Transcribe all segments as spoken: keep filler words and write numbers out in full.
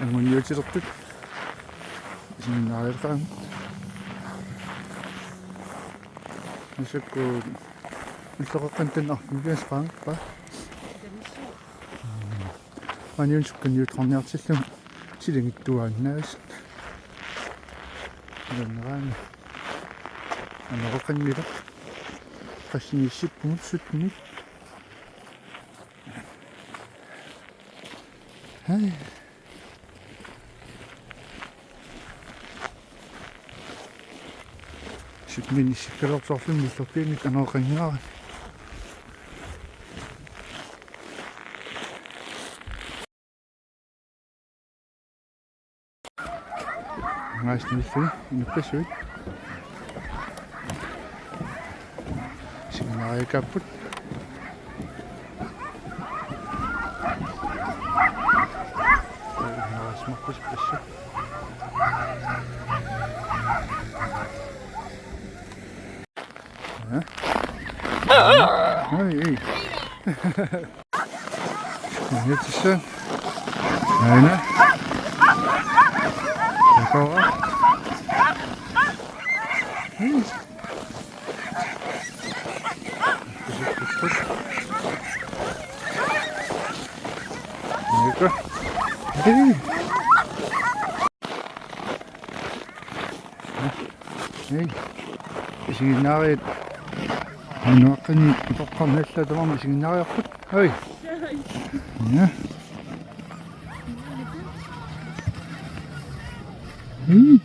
Anguniutilertut isiginnaariaqaanga. Massakkut ulloqeqqanut arfineq-pingasut qaangerpaa. Maaniunsukkaniuttorniartillunga silingittuaannaasut. Nuanneraanni anoraqanngilaq. Qassinisippugut syttenit. Hej. Syttenit sikkersorlun nillerpiannik anoraqanngilaq. Ngaasnillu inuppassuit. Isiginnaariakkaapput. Ngaasmarpasippassuk. Ja. Ai, ai. Nyt se. Aina. Jakova. Hei. Nico. Hei. Hei. Isiginnaariat. Anuaqqani utoqqarnallu tamarmik isiginnaariarput. Hei. Ja. Hei.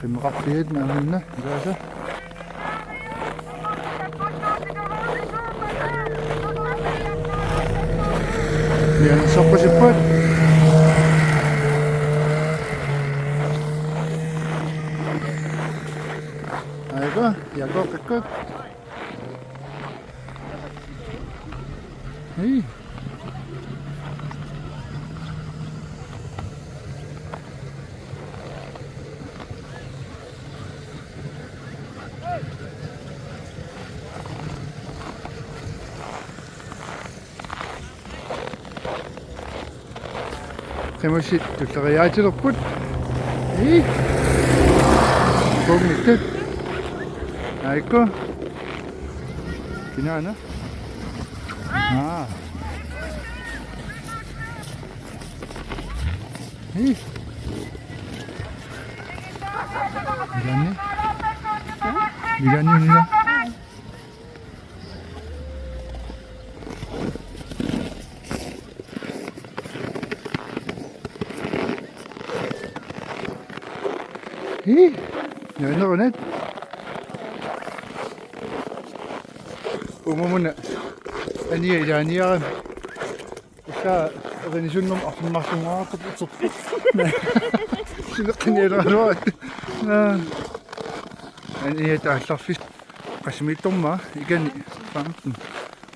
Qimmeqarfiit naammanna ilaasa. Mianersorpasippat. Aiko, Jakob, Jakob. Hei. Qimussit tulleriiaatilerput. Ii. Kuungittut. Aiko. Kinaana. Aa. Ii. Ilani. Ilani, ilani. Hii, nuannerunat. Uumamuna ania ilaaniarami. Ussa erinisunnermut arfineq-marlunnguarput uterput. Sineqqinialeraluarit. Aniat aallarfissat. Qasimiittormaa ikani femten.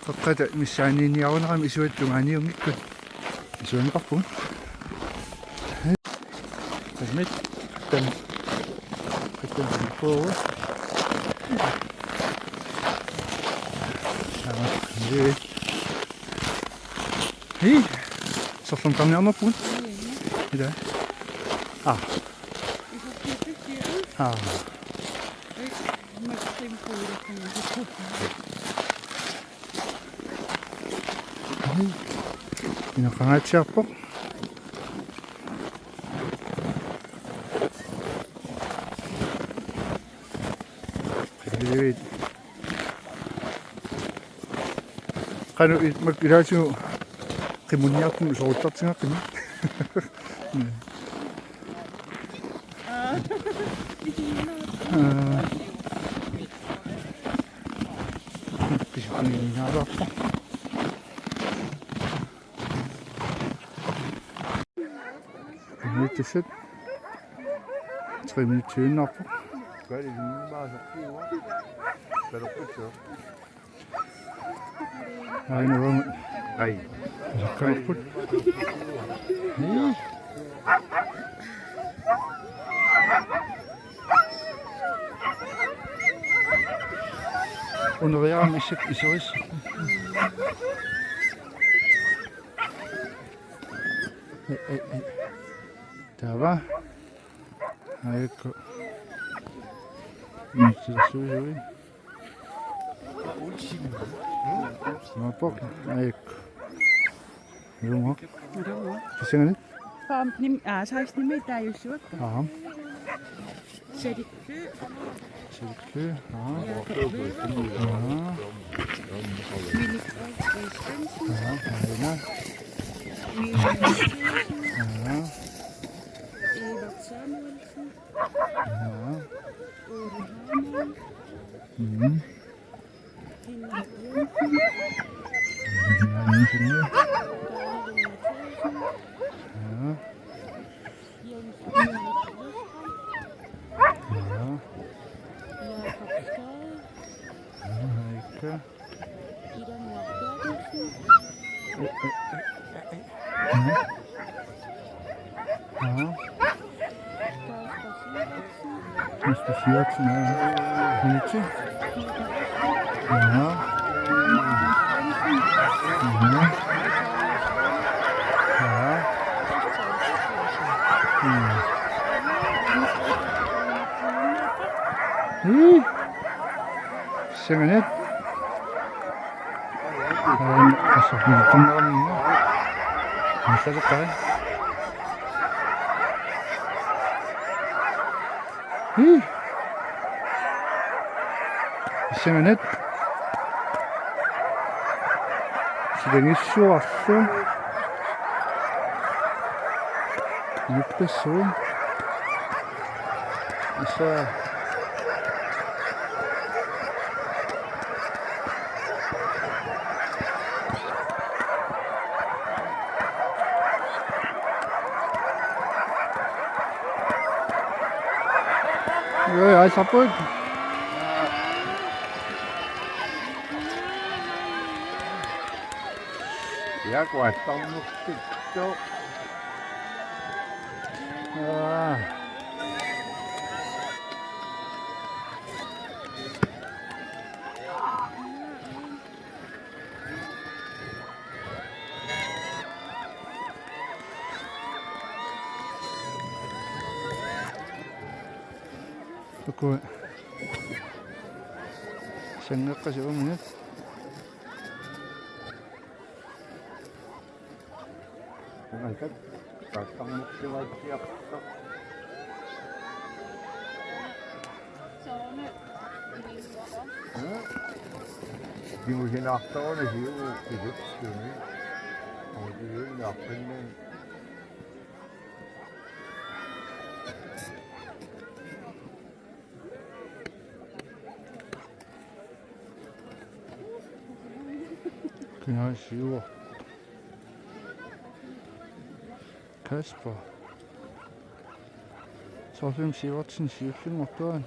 Qeqqata missaaniinniarunerami isuata tungaaniunngikkuni. Isuaneqarpugut. Qasimiit. Tan. Qasimiit. Aa, hii. Hii. Sorlum qarniarnerpugut. Ila. Aa. Aa. Inoqangaatsiarpoq. Qanut it-, mak ilaatigut qimunniartumik usoruttartigaaqimmat. Aa. Pisuqqunngilaarpoq. Minutsisut. Tre minuttiinnarpoq. Aina uagut. Ai. Sakkarput. Ii. Uneriarami issik isoris. Ei, ei, ei. Taava. Aajukku. Mitsilsuisui. Mapok. Aajukku. Ilumut. Ilumut. Pissanganit? Femten, aa, seksten taajussuakka. Aha. Salik Høegh. Salik Høegh, aha. Jakob Nielsen. Aha. Mille Frederik Svendsen. Aha, Karina. Mille Mathiassen. Aha. Evert Samuelsen. Aha. Ole Hammond. Mhm. Henrik Jensen. Henrik Jensen, ja. Daniel Mathiassen. Ja. Jens Ulrik Lystrom. Ja. Jakob Skade. Ja, Heike. Ida Mørk Berthelsen. Øh, øh, øh, øh, øh. Ja. Ja. Kasper Sivertsen. Kasper Sivertsen, ja. Henrik. Ja. Ja. Ja. Mm. Mm. Pissanganit. Aa, assut nittenhundrede. Massakkut. Hi. Pissanganit. Silagissuarlu. Nuppassuit. Issa. Joo, ai, saput. Ja, kuattarmukkittoq. Aa. Uku. Sanngeqqasoq umiat. Unakat. Kuattarmukkittoq. Kingusinartoruna siu kisitsisit. Onkiuinnarpinnani. Kina siu. Kasper. Torfinn Sivertsen siulliup ortuani.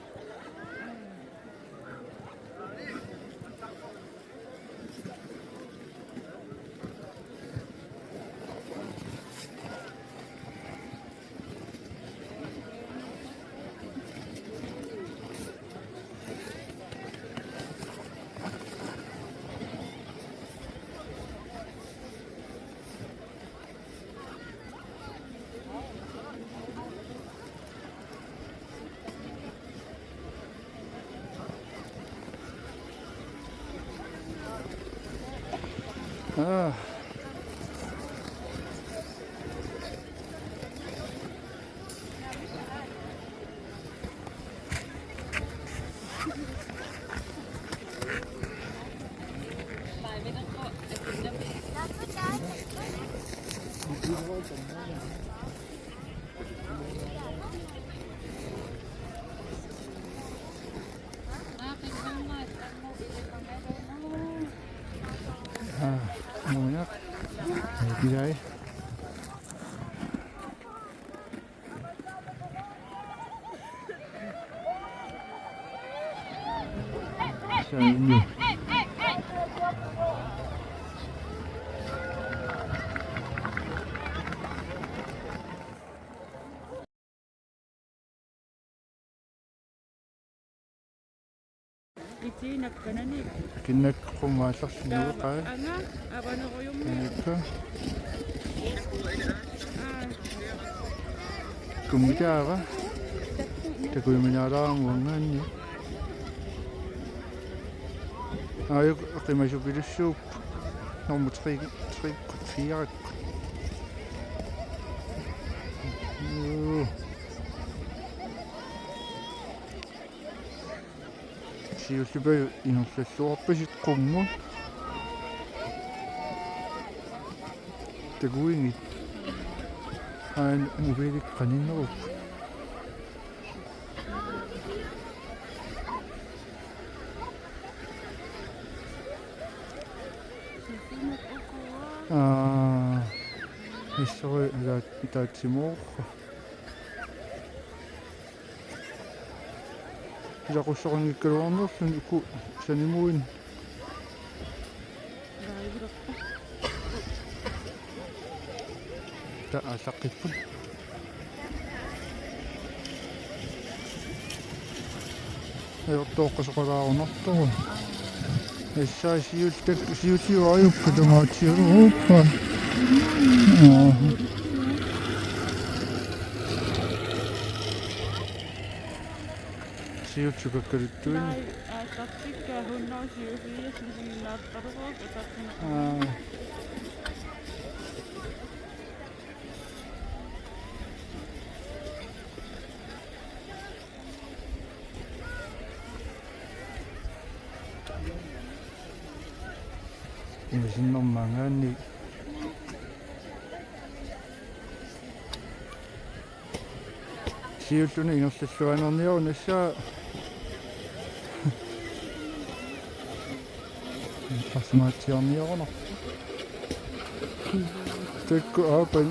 Aa. Aa, muumiaq. Kigai. Saanni. Itiinakkanani. Kinnak qumaallarsinnuuqaa. Anga avanerujummi. Kinnak. Kummitaava. Takujuminaalaarama uanngaanniit. Aajuku qimasupilussuupput. Nummer tre, tre, fire. Juu. Siulliup ingerlalluarpasippoq qummut. Takuinngilaq. Aana mobiilit qaninnerupput. Aa, issori ila itaatsimoorpoq. Ilaqutaqanngikkaluarnerluni uku sanimuin. Taava aallaqqippoq. Ajortooqqasoqalaarunartoq. Issa siultak-, siulliuaajukka tamaatialuuppa. Aa. Siulliukkaluttuinnaq. Naak aallartikka hundrede syvogfirs isiginnaartaruvoq ataqqinaq. Aa. Imasinnerma angaanni. Siullerni ingerlalluaannarniarunassaa. Tasmaatsiarniarunarpoq. Taakku aapan.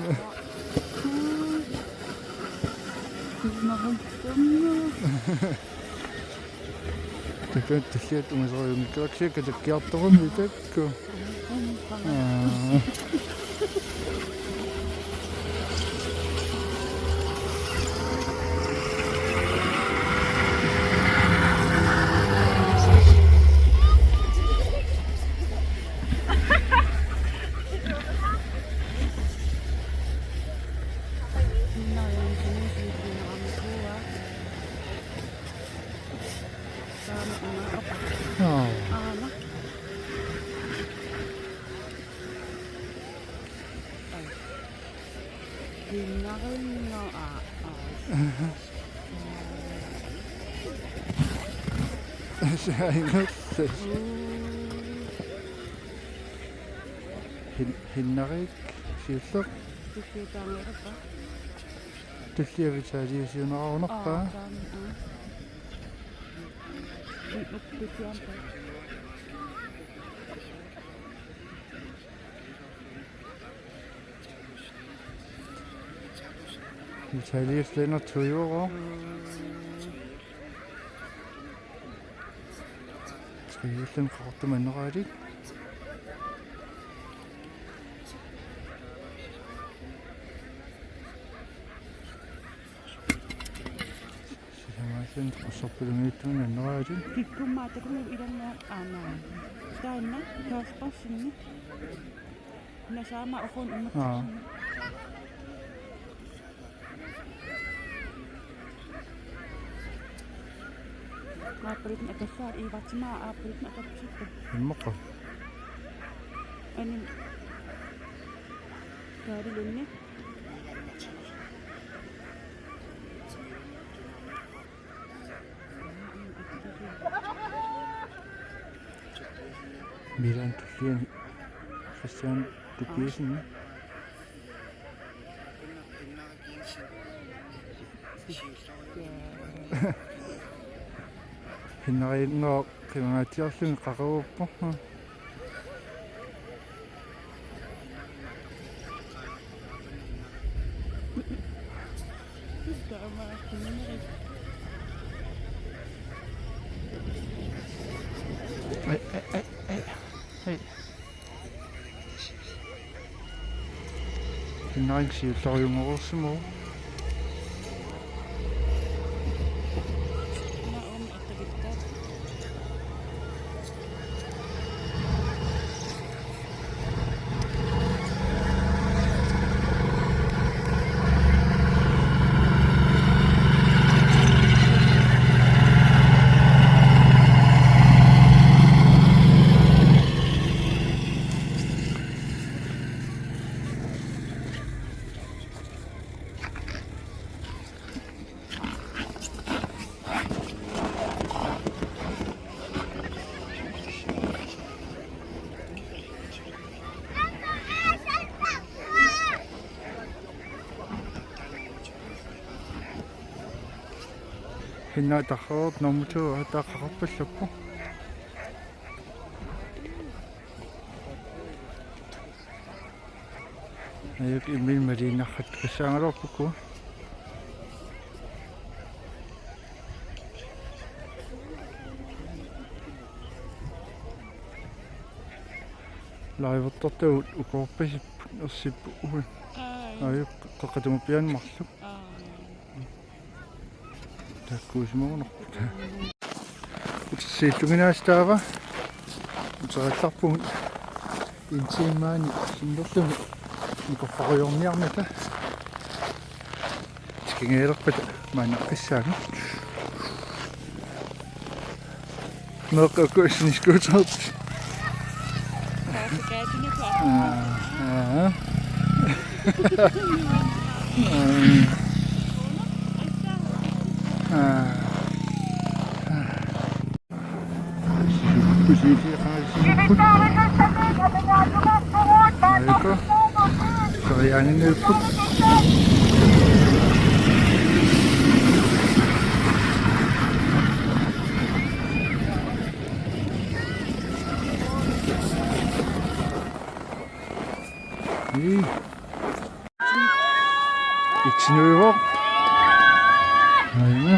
Taakku tulliat ungasorujunngikkakka kisianni katakkiartorami taakku. Aa. Aa. Hinnarinno, aa, aa. Saingerlas. Uu. Hin-, Hinnarik siulleq. Tulliataangerpa? Tullia Vitalia siunerarunarpaa. Aa, taanna, aa. Hin-, Vitalia. Italiensk lændertur i år. Triathlon korte man ret. Sisamaasin qussorpilungiittuun anneraatin. Kikkummaa takunngu ilanngua aamma. Taanna kaasparsinni. Nasaama ufun immut. Aa. Aappaluttunik atassaat iivartimaa aappaluttunik atassaat. Immaqa. Anim. Kaalilunni. Milan tulliani Christian Tobiassen. Hinnarinnguaq qimangaatsiarluni qaquguppoq. Ai, ai, ai, ai. Hej. Hinnarik siullerujunngorsimavoq. Una uumi attavilluta. Hinna tarroortoq nummer to, taava qaqorpallappoq. Ajuk imminnut maliinnarput kassaangaluarpukku. Livertortagut ukoorpasipput ersipput uani. Aa, ja. Ajuk qeqqata tunguppiaani marluk. Aa. Taakkuusimagunarput. Utersiillunga aasiit taava. Uterallarpugut en time maani sinnerlugit nikorfariorniarmata. Tikingajalerpata maannaqqissaagut. Meeqqakku snescooterit. Aa, aa. Aa. Aa. Aiko. Soriaanginnarput. Ii. Itsinuivoq. Aina.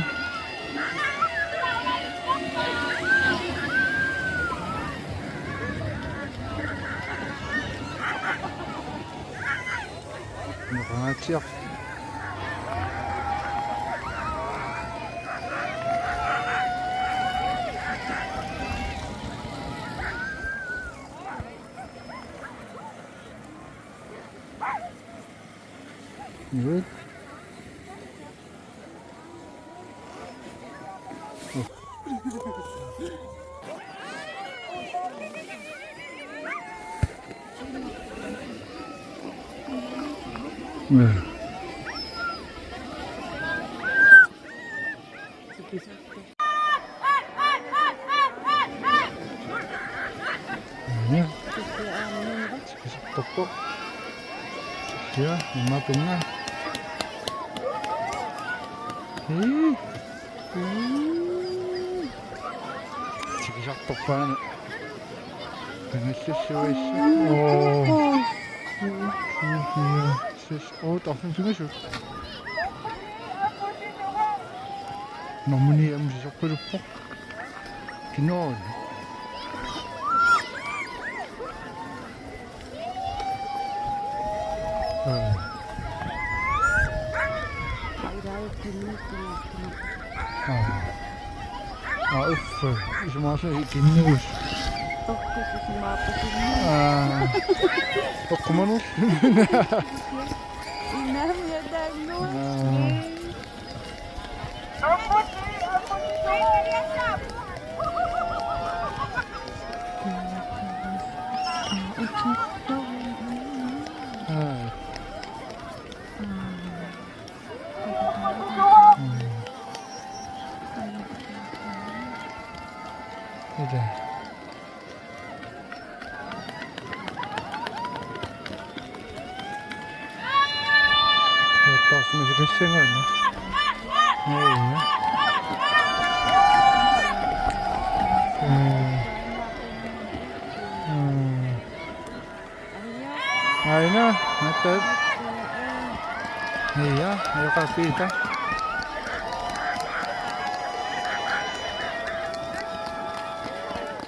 Nukaatsiaq. Good. Tikisartorpoq. Ja, immaqa pinna. Hii. Tikisartorpaana. Kangallassuissa. Oo. Hii, hii. Sis, oo, tarfimsungasut. Normuni amusisoqqiluppoq. Kinoon. Aa. Aa. Aa, uffa. Isumaasu ikinnuus. Aa. Oqqumanut. Inam ya dagnu. Aa. Aa. Ida. Taarsimasukassangaana. Aina. Mm. Mm. Aina, atat. Ia, ajoqaappiuk?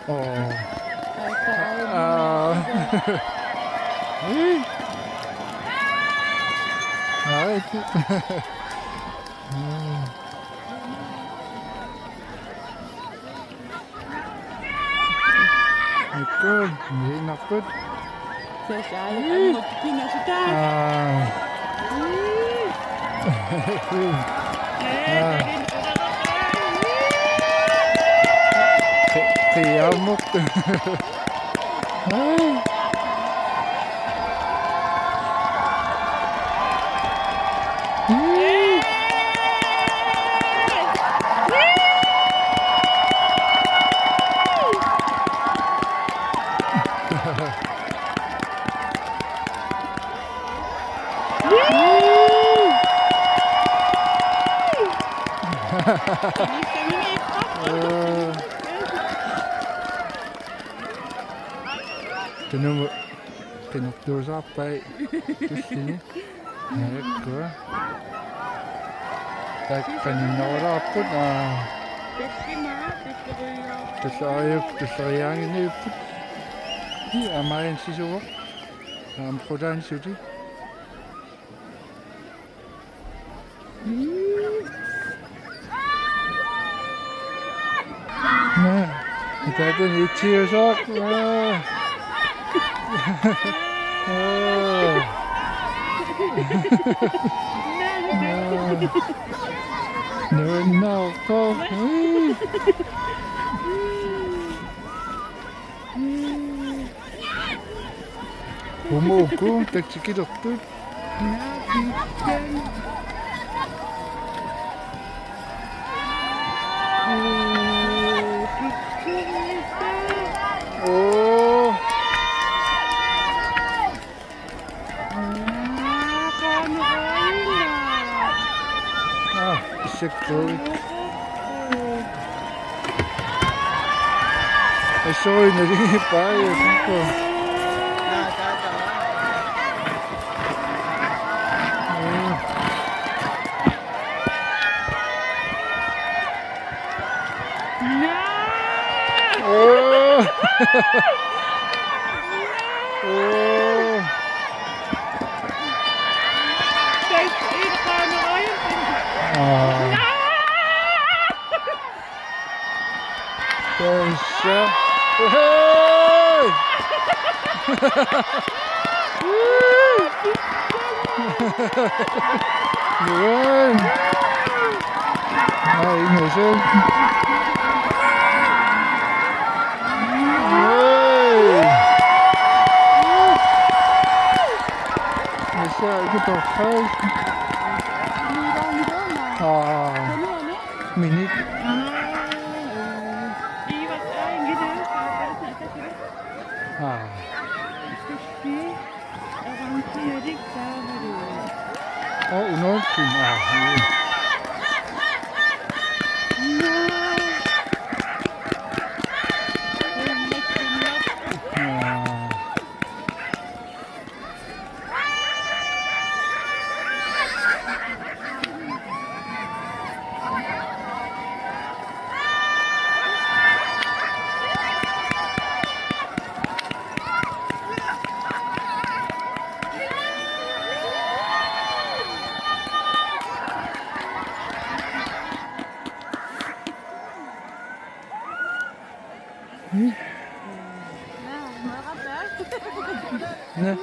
Oo. Aa. Ii. Ai. Ikku, miinarput. Sasai, ii, anngukkinasutaa. Aa. Ii. Aa. Qi-, qiammuq. Aa. Ii. Tunumut qinertuusaarpai tullini. Aakkua. Taakku qaninnerulaarput, aa. Tulleriiaak-, tulleriiaannginnavippugut. Ii, aamma sisuvoq. Aamma qulaani suli. Naa, itaatani itsiusoq. Aa. Aa. Naa. Nuannaartoq. Umuuku taktikilertut. Oo. Aa, issakkuit. Assuinaligippaa, issakku. Naa! Oo! Oo! Aa. Naa! Tassa. Hej! Nuan. Ai, no sé. Hej! Issa, ¿qué tal? Hej. Aa, minit. Aa. Aa, unoortun. Aa, ii. Aa. Naa.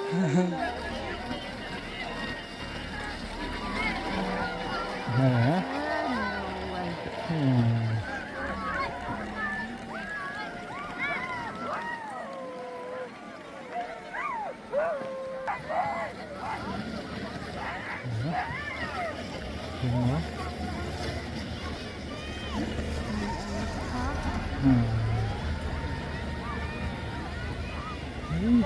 Naa. Hmm.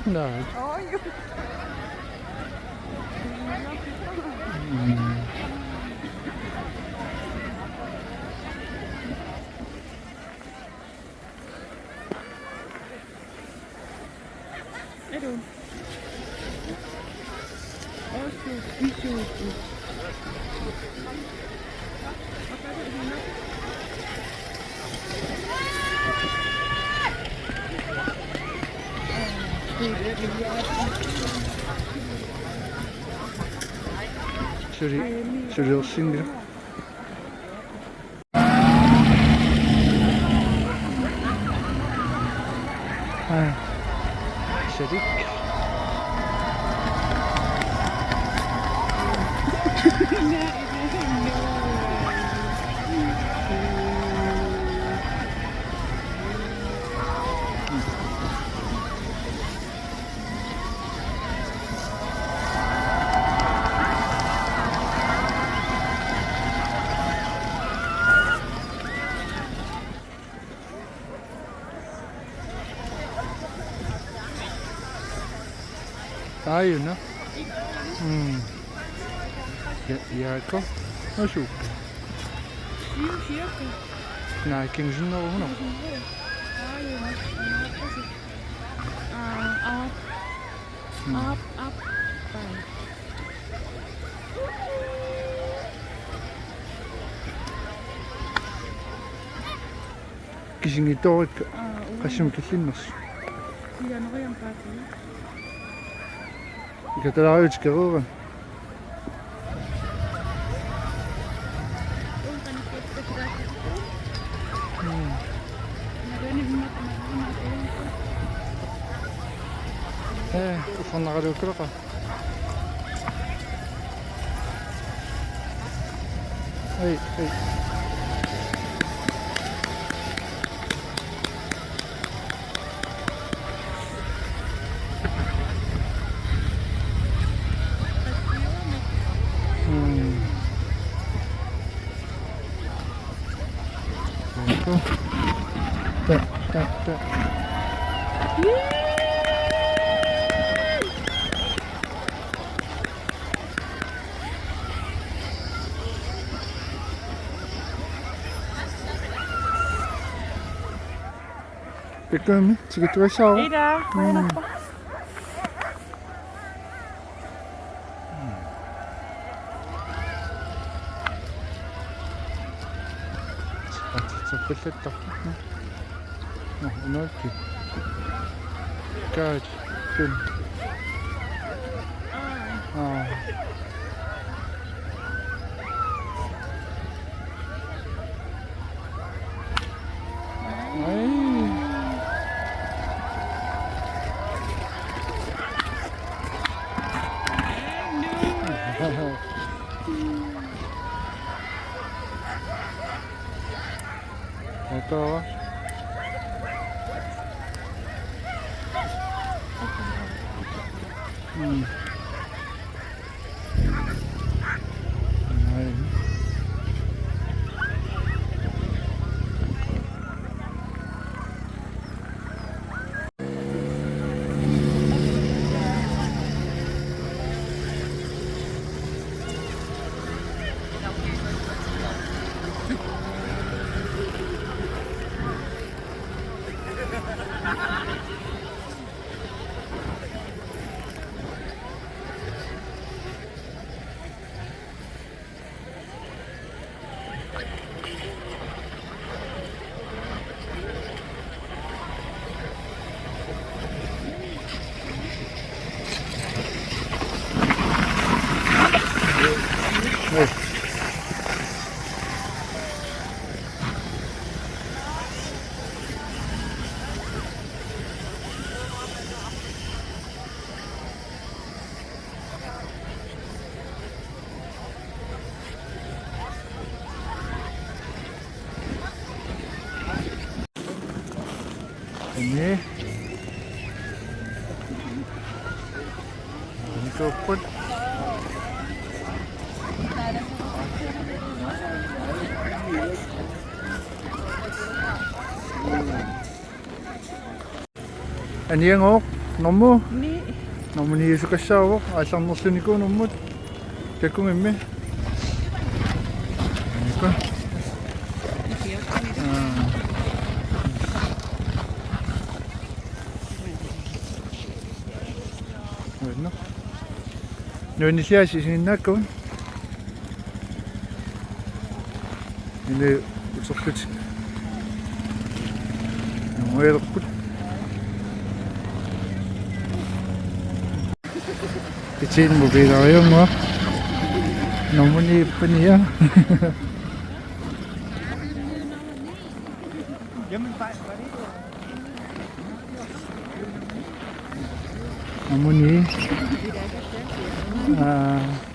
Naa. Mm. Suli, suli orsinngilaq. Aa, suli. Aajuna. Mm. Ja, Jakob. Osuuk. Naakkuusinnaavunga. Aajuna. Aa, aa. Mm. Up, up, down. Kisinngitorikka. Aa, uu. Qassimi killinnersut. Sianoriam paati. Ikatalaariutikkereerami. Ee, uffarnaraluukkaluqa. Ei, ei. Mm. Ta, ta, ta. Takuuk, tikittuassaavoq. Ida, mm. Qujanarpoq. Atitsappallattarpoq. Nå, unaakki. Kaat, kun. Aa. Ai. Atoa. Mm. Ai. Ini. Ini copot. Aniagooq, normu? Ni. Normu ni isukassaavoq, aallarnerlunikuunermut. Kakkungimmi. Aniku. Aa. Uinno. Nuannissiaasi isiginnaakkagut. Ini uterlutik. Nunguilerput. Itsiin mobiilariunngua. Normu ni ippania. Normu ni. Aa.